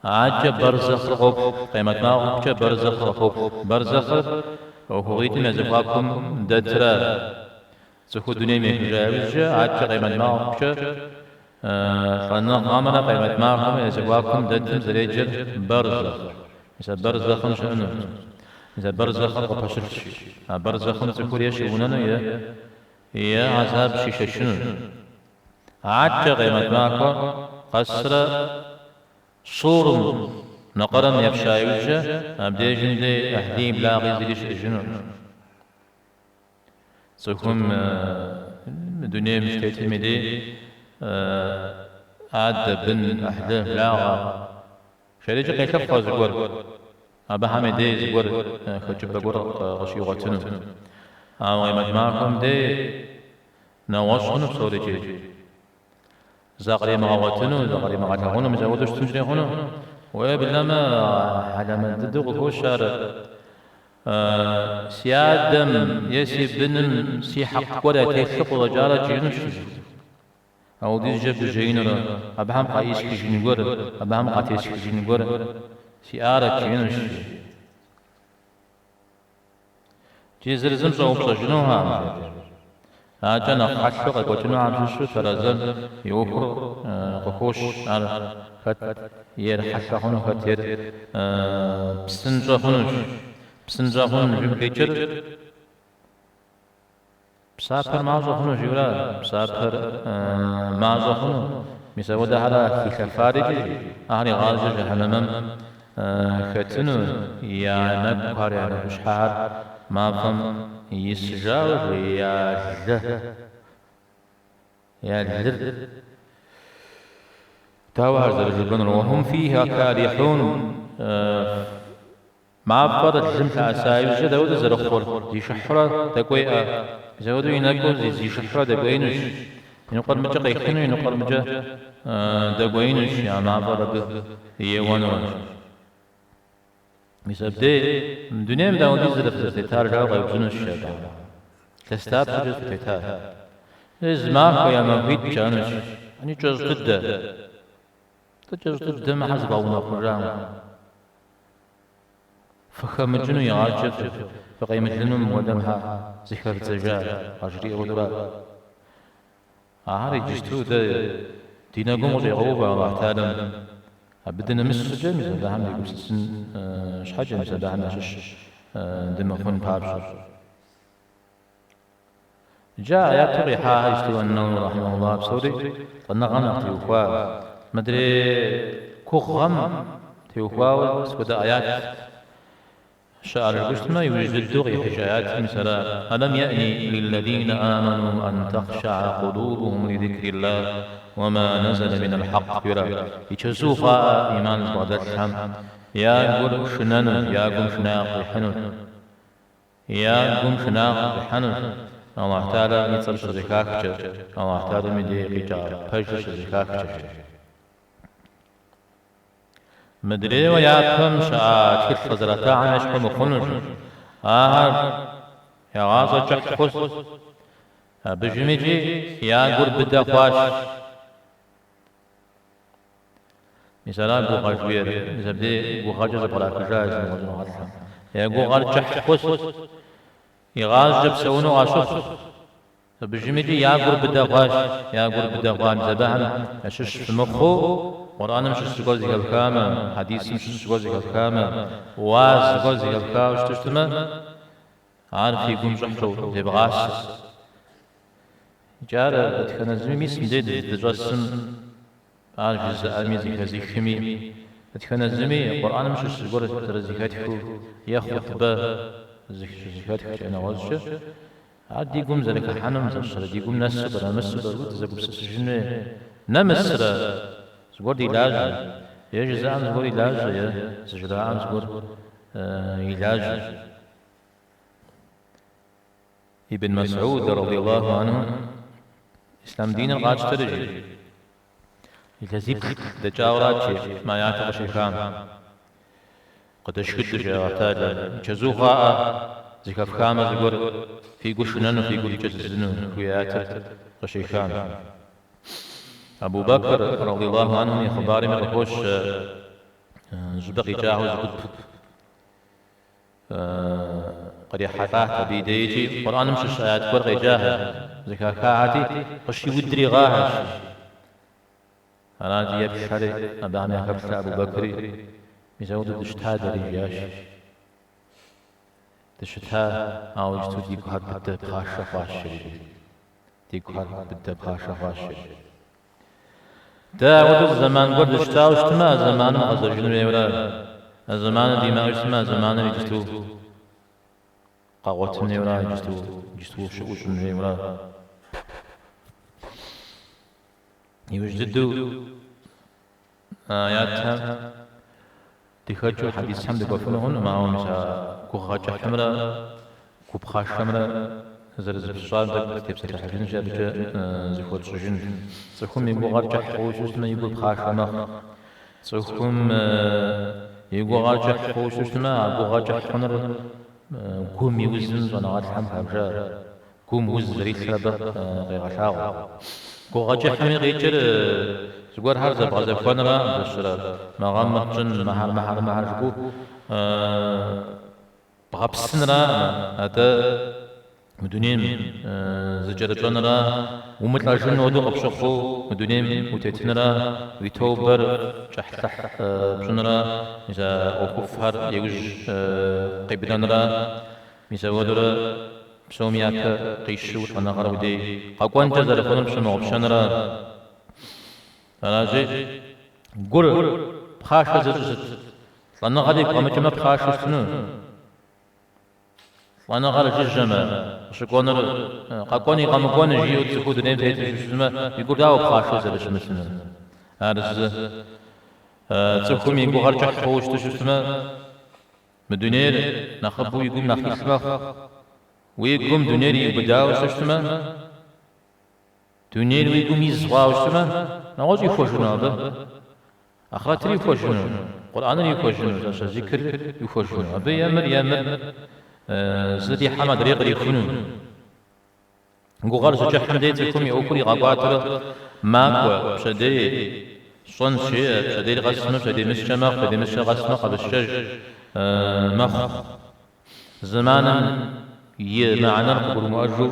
Адэкӏэ бэрзэхъыр къоплъ, къемэт махуэмкӏэ бэрзэхъыр къыхоплъ. Бэрзэхъыр ӏуэхугъуитӏым я зэхуакум дэтра цӏыхур дунейм ехыжа иужькӏэ, адэкӏэ къемэт махуэмкӏэ лӏэныгъэмрэ къемэт махуэмрэ я зэхуакум дэтым зэреджэр бэрзэхъ. Мис а бэрзэхъым щыӏэну. Мис а бэрзэхъыр къыпэщылъщ. А бэрзэхъым цӏыхур е щыунэну, е е гӏэзаб щишэчыну. Адэкӏэ къемэт махуэ къэсрэ сурым нэкъэрэм епща иужькӏэ абдежым дей ӏыхьлыи благъи зыри щыӏэжынукъым. Цӏыхум мы дунейм щытетым и дей адэ, бын, ӏыхьлы, благъэ жерикӏи къелъыхъуэ зыгуэр, абыхэм и дей зыгуэр хэкӏыпӏэ гуэр къыщигъуэтыну. Ауэ къемэт махуэм дей нэгъуэщӏ хъуну псорикӏи. Закъримыгъэгъуэтыну, закъримыгъэлъагъуну мис апхуэдэу щытынкӏэ хъуну. Уеблэмэ, хьэлэмэт дыдэу къыхощ ар. Си адэм е си быным си хьэкъ гуэр ятелъу къыщӏэкӏарэт жиӏэнущ. Ауэдизкӏэ гужьеинурэ, абыхэм къаӏисхыжын гуэр, абыхэм къатесхыжын гуэр сиӏарэт жиӏэнущ. Икӏи зыр зым щӏэупщӏэжынухэм, адэкӏэ нэхъ хьэлъэу къекӏуэкӏынухэм щыщу тэрэзэм и ӏуэхур къыхощ, ар хэт ейр хьэлъэ хъуну, хэт ейр псынщӏэ хъунущ. Псынщӏэ хъун жиӏэм къикӏыр псапэр мащӏэ хъуну жиӏэура, псапэр мащӏэ хъуну. Мис апхуэдэхьэра хилъэфар икӏи ахэр игъащӏэкӏэ жыхьэнэмэм хэтыну, я нэкӏухэр, я нэкӏущхьэхэр мафӏэм исыжауэ, я лы, я лыр. Дауэ ар зэрыжыпӏэнур? Уэхум фиха калихьун. Мафӏэр лым лъэӏэса иужькӏэ дауэдэу зэрыхъур? Зишыхьурэ дэкӏуейӏэ? Мис апхуэдэу и нэкӏур зишыхьурэ дэкӏуеинущ. И ныкъуэр мыкӏэ къехыну, и ныкъуэр мыкӏэ дэкӏуеинущ, а мафӏэр абы еуэнурэщ. Мис абдей мы дунейм дауэдизрэ фызэрытетар жаӏэу къеупщӏынущ абы. Илъэс дапщэкӏэ фытета? Зы махуэ е махуитӏ жаӏэнущ. Ани кӏэщӏ дыдэ. Тӏэ кӏэщӏ дыдэ мыхьэр зывгъэунэхъужам. Фыхэмыкӏыну игъащӏэкӏэ фыкъемылыну мыуэдэм хьэ зыхэвдзэжа, къажриӏэ хуэдэурэ. Ахэр иджысту дэ ди нэгум къыщӏегъэувэ Аллахь Тэхьэлам. Абы дынэмыс щӏыкӏэ мис абыхэм дегупсысын щхьэкӏэ, мис абыхэм ящыщ дымыхъун папщӏэ. Иджы аяту къихьахэр иджысту Ан-Нэуэуи рахьимэхуллах псори лӏэныгъэм нэхъ теухуа. Мыдрей гугъэм теухуауэ сыт хуэдэ аят щыӏэр жыпӏэу щытмэ, иужь дыдэу къихьыж аятыр мис ара, Алам йэӏни лиллэзинэ амэну ан тэхъшэӏэ къулубухум лизикриллах уэ ма нэзэлэ минал хьэкъ жиӏэра. И чэзу хъуаӏэ ӏиман зыбгъэдэлъхэм я гур шынэну, я гум шынагъэ къихьыну. Я гум шынагъэ къихьэнущ, Аллахь Тэхьэлам и цӏэр щызэхахкӏэ, Аллахь Тэхьэлам и дей къикӏа пэжыр щызэхахкӏэ. Мыдрейуэ япэм щыӏа тхылъ къызэратахэм ещхьу мыхъунущ. Ахэр я гъащӏэр кӏыхь хъу. Абыжымикӏи я гур быдэ хъуащ. Мис ара гугъэ жыхуиӏэр, мис абдей гугъэкӏэ зэпкърахыжа языныкъуэ щӏэныгъэлӏхэм. Я гугъэр кӏыхь хъущ, игъащӏэкӏэ псэуну къащыхъу. Абыжымикӏи я гур быдэ хъуащ, я гур быдэ хъуа, мис абыхэм ящыщ фымыхъуу, Къурӏэным щыщ зыгуэр зэхэфхамэ, хьэдисым щыщ зыгуэр зэхэфхамэ, уаз зыгуэр зэхэфхауэ щыту щытмэ, ар фи гум щӏыхьу зевгъасэ. Икӏи ар дэтхэнэ зыми мис мыдей дыщӏэсым, ар жызыӏэми зэхэзыхми, дэтхэнэ зыми Къурӏэным щыщ зыгуэр зэрызэхэтхыу е хъутбэ щызэхэтхкӏэ нэгъуэщӏкӏэ, ар ди гум зэрыхыхьэнум зэщэрэ ди гум нэсу пӏэрэ нэмысу пӏэрэ жытӏэу дызэгупсысыжын хуей. Нэмысрэ зыгуэр ди лажьэ, е жызыӏэм зыгуэр и лажьэ, е зыжраӏэм зыгуэр и лажьэ. Ибн Мэсӏуд радиаллаху анху ислъам диныр къатщтэри, жи, илъэсиплӏ дэкӏауэрат, жи, мы аятыр къыщехам. Къыдэшхыдэу, жи, Аллахь Тэхьэлэ, и чэзу хъуаӏэ, зэхэфхамэ зыгуэр, фи гур шынэну, фи гур кӏэзызыну, жыхуиӏэ аятыр къыщехам. Абу Бэкр радиаллаху анхум и хъыбарми къыхощ щӏыпӏэ къикӏахэу зы гуп. Кърихьэлӏат абы и дей икӏи Къурӏэным щыщ аят гуэр къеджахэщ, зэхахахэти, къыщиудри гъахэщ. Арати, еплъхэри, абыхэм яхэплъэ Абу Бэкри, мис ауэдэу дыщыта дэри, жиӏащ. Дыщыта, ауэ иджыту дигухэр быдэ пхъашэ хъуащ, жери. Дигухэр быдэ пхъашэ хъуащ, жери. Дэ апхуэдэу зы зэман гуэр дыщытауэ щытмэ, а зэманым гъэзэжын хуейуэрэ, а зэманыр димыӏэу щытмэ, а зэманыр иджысту къэгъуэтын хуейуэрэ, иджысту, иджысту щыӏэу щӏын хуейуэрэ. Иужь дыдэу аятхэм дыхэкӏыу хьэдисхэм дыкӏуэфыну хъунукъым, ауэ мис а гугъэ кӏыхьымрэ гу пхъашэмрэ зэрызэпыщӏам тӏэкӏу дытепсэлъыхьыжынщи, абыкӏэ зыхуэтщӏыжын. Цӏыхум и гугъэр кӏыхь хъууэ щытмэ, и гур пхъашэ мэхъу. Цӏыхум и гугъэр кӏыхь хъууэ щытмэ, а гугъэ кӏыхь хъуныр гум и узым щӏэныгъэлӏхэм хабжа. Гум уз зэрилъыр абы къегъэлъагъуэ. Гугъэ кӏыхьми къикӏыр зыгуэрхэр зэбгъэзэхуэнра зэщырэ, мы гъэм мыр тщӏын, мыхьэр, мыхьэр, мыхьэр жыпӏэу бгъэпсынра, атӏэ мы дунейм зыкӏэрыпщӏэнра, умылӏэжын хуэдэу къыпщыхъуу мы дунейм утетынра, уи тобэр кӏыхьлӏыхь пщӏынра, мис а ӏуэхуфӏхэр иужь къибнэнра, мис ауэдурэ Псоми япэ къищу лӏэныгъэр уи дей къэкӏуэнкӏэ зэрыхъунур пщымыгъупщэнрэ? Аращи, гур пхъашэ зыщӏыр сыт? Лӏэныгъэр игу къэмыкӏмэ пхъашэу щытыну? Лӏэныгъэр жыжьэмэ, къыщыкӏуэнур къэкӏуэни къэмыкӏуэну жиӏэу цӏыхуу дунейм тету щытмэ, и гур дауэ пхъашэу зэрыщымытынур? Ар зы цӏыхум и гугъэр кӏыхь хъууэ щыту щытмэ, Мы дунейр нэхъыбэу и гум нэхъ илъ мэхъу. Уи гум дунейр иубыдауэ щытмэ, дунейр уи гум из хъуауэ щытмэ, нэгъуэщӏ ихуэжыну абы? Ахърэтыр ихуэжыну, Къурӏэныр ихуэжыну, зэщэ зикр ихуэжыну. Абы е мыр, е мыр зыр ихьэм адрей кърихуну. Гугъэр щыкӏыхьым дей цӏыхум и ӏуэхур игъэкӏуатэрэ макӏуэ, пщэдей сщӏэнщ, жеӏэ, пщэдейр къэсмэ, пщэдеймыщкӏэ мэхъу, пщэдеймыщкӏэ къэсмэ, къэбыщкӏэж мэхъу. Зэманым и мыхьэнэр къыгурымыӏуэжу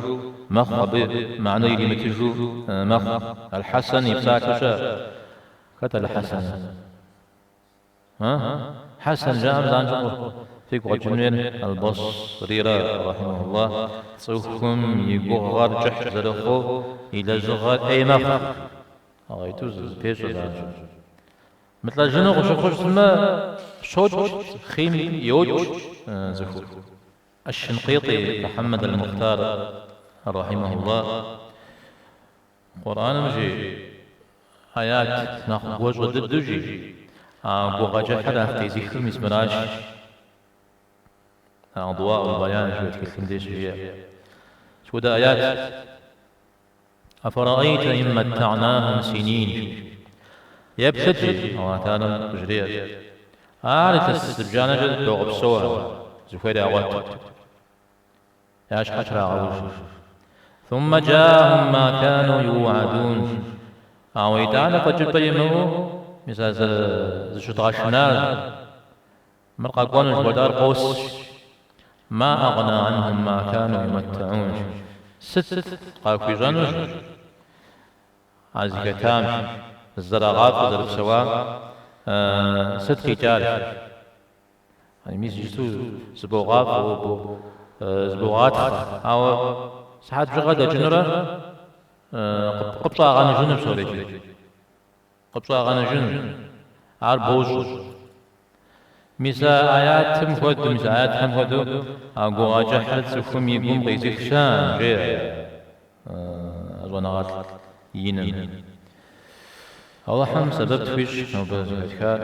мэхъу, абы мыхьэнэ иримытыжу мэхъу. Аль-Хьэсэн и псалъэ щыӏэ. Хэт Аль-Хьэсэн? Хьэсэн жаӏэм занщӏэу фигу къэкӏын хуейр Аль-Басрира, рахьимахуллах, цӏыхум и гугъэр кӏыхь зэрыхъуу и лэжьыгъэр ӏей мэхъу. Агъайту зыпещӏэ занщӏэу. Мылӏэжыну къыщыхъуу щытмэ, щокӏ, хъийм йокӏ цӏыхур. Аш-Шынкъитӏи Мухьэммэд Аль-Мухътар, рахьимахуллах, Къурӏэным жи аят нэхъ гуащӏэ дыдэу жи, а гугъэ кӏыхьыр нэхъ къизыхыр мис мыращ. Адуаӏул Баян жиӏэ тхылъым деж щыжеӏэ. Сыт хуэдэ аят? Афэраӏэйтэ ин мэттэгьнахум синин. Еплъыт жи, Аллахь Тэхьэлам къыжреӏэ. Ар илъэс зыбжанэкӏэ догъэпсэу, зыхуейр ягъуэт. Я щхьэ трагъэуж. Thumma джаахум ма кану юуадун. Ауэ итӏанэ фӏэкӏыпӏэ имыӏэу, мис а зыщыдгъэшынар, мыр къэкӏуэну жыхуэтӏар къос. Ма агъна анхум ма кану юмэттаун. Сыт къахуищӏэнущ а зыхэтам, зызэрагъафӏэу зэрыпсэуам, сыт къикӏар? Мис иджысту зыбогъафӏэ, зыбогъатхъэ, ауэ сыхьэт бжыгъэ дэкӏынурэ къыпщӏагъэныжыну псори. Къыпщӏагъэныжыну. Ар бощӏэ. Мис а аятым хуэдэу, мис а аятхэм хуэдэу а гугъэ кӏыхьыр цӏыхум и гум къизых щыӏэкъым, жеӏэ а щӏэныгъэлӏ иным. Алыхьым сэбэп тхуищӏ нобэ зэхэтхар.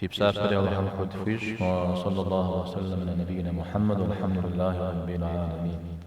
Фи псапэри Алыхьым куэд фхуищӏ. Уа саллаллаху уа саллам аля набийна Мухьэммэд, уалхьэмдулиллахи раббил гьаламин.